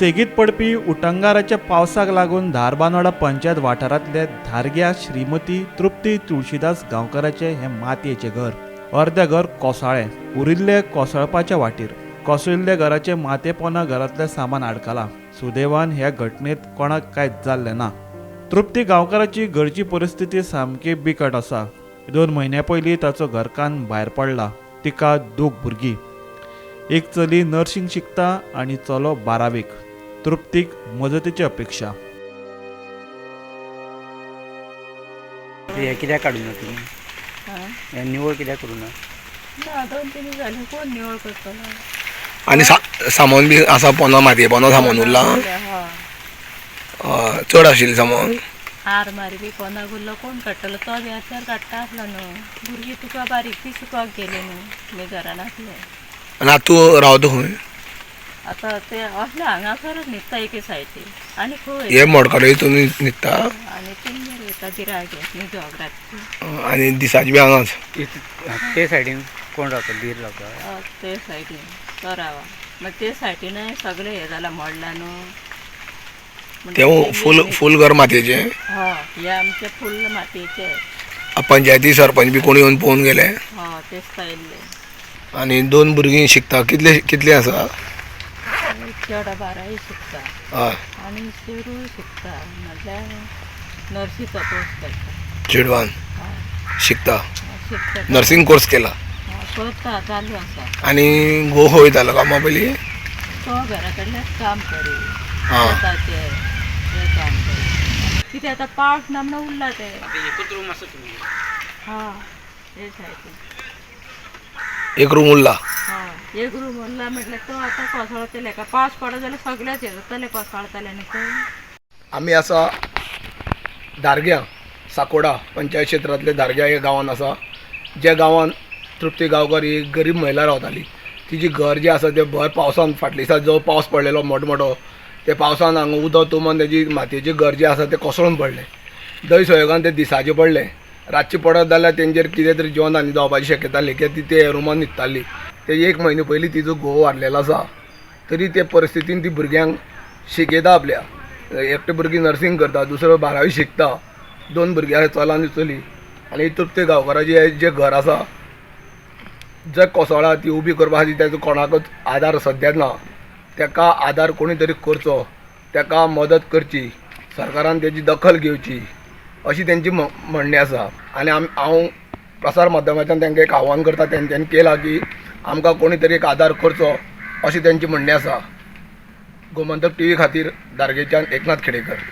सेगीत पडपी उटंगाराच्या पावसाक लागून धारबांदोडा पंचायत वाठारांतले धारग्या श्रीमती तृप्ती तुळशीदास गांवकाराचें हें मातयेचें घर अर्दें घर कोसळ्ळें, उरिल्लें कोसळपाच्या वाटेर. कोसळिल्ल्या घराचे मातयेपोना घरांतलें सामान आडकलां. सुदैवान ह्या घटनेत कोणाक कांयच जाल्लें ना. तृप्ती गांवकाराची घरची परिस्थिती सामकी बिकट आसा. 2 म्हयन्या पयलीं ताचो घरकान्न भायर पडला. तिका दोग भुरगीं, एक चली नर्सिंग शिकता आनी चलो 12वीक. तृप्तीक मजतीची अपेक्षा. हे कित्याक काडूं ना तुमी? हे निवळ कित्याक करूं ना? ना, 2-3 जाले कोण निवळ करतलो? आनी सामान बी आसा पोंदा, मातये पोंदा सामान उरलां? चड आशिल्लें सामान? आरमारी बी पोंदा उरलो, कोण काडटलो? तो बी आसल्यार काडटा आसलो न्हू. भुरगीं तुका बारीक ती शिकपाक गेली न्हू, मी घरान आसले. आनी आतां तूं रावता खंय? आतां ते असले हांगासरच न्हिदता एके सायडीन आनी खंय हे मोडकाडे हितून न्हिदता आनी तेंगेर वयता गिरायक न्ही जॉब रातची. आनी दिसाची बी हांगाच? ते सायडीन कोण रावता? धीर रावता? ते सायडीन तो रावा, मागीर ते सायडीनय सगळें हें जालां, मोडलां न्हू. तें फूल फूल घर मातयेचें? हय, हें आमचें फुल्ल मातयेचें. पंचायती सरपंच बी कोण येवन पळोवन गेले? हय, तेच आयिल्ले. आनी 2 भुरगीं शिकता, कितले कितले आसा? चेडो 12वी शिकता. हय. आनी चेडूं शिकता म्हटल्यार नर्सीचो कोर्स करता. चेडवान शिकता? शिकता. नर्सिंग कोर्स केला? करता, चालू आसा. आनी घोव खंय वयतालो कामा पयलीं? तो घरा कडल्यान काम करी, शेताचें तें काम करी. कितें आतां पावस ना म्हणून उरला तें. एकूच रूम आसा तुमगेर? हय, हे सायडीन एक रूम उरला? हय, एक रूम उरला म्हटल्यार तो आतां कोसळतलें. का पावस पडत जाल्यार सगळेच हें जातलें, कोसळतलें न्ही तें. आमी आसा धारग्या साकोडा पंचायत क्षेत्रांतले धारग्या ह्या गांवांत आसा, ज्या गांवांत तृप्ती गांवकर ही गरीब महिला रावताली. तिची घर जें आसा तें भर पावसान, फाटल्या दिसा जो पावस पडलेलो मोठो मोठो, ते पावसान हांगा उदक तुंबून तेजी मातयेचें घर जें आसा तें कोसळून पडलें. दै संयोगान तें दिसाचें पडलें, रातचें पडत जाल्यार तेंचेर कितें तरी जिवन हानी जावपाची शक्यता आसली, कित्याक ती ते रुमान न्हिदताली. ते 1 म्हयने पयलीं तिजो घोव वारलेलो आसा, तरी ते परिस्थितीन ती भुरग्यांक शिकयता आपल्या. एकटें भुरगीं नर्सिंग करता, दुसरो 12वी शिकता, 2 भुरगीं आसा, चलो आनी चली. आनी तृप्ती गांवकाराचें जें घर आसा जे कोसळ्ळा ती उबी करपा खातीर तेजो कोणाकूच आदार सद्याक ना. तेका आदार कोणी तरी करचो, तेका मदत करची, सरकारान तेजी दखल घेवची अशी तेंची म्हणणें आसा. आनी हांव प्रसार माध्यमाच्यान तेंकां एक आव्हान करता, तेंच्यांनी केलां की आमकां कोणी तरी एक आदार करचो अशें तेंचें म्हणणें आसा. गोमंतक टीव्ही खातीर धारगेच्यान एकनाथ खेडेकर.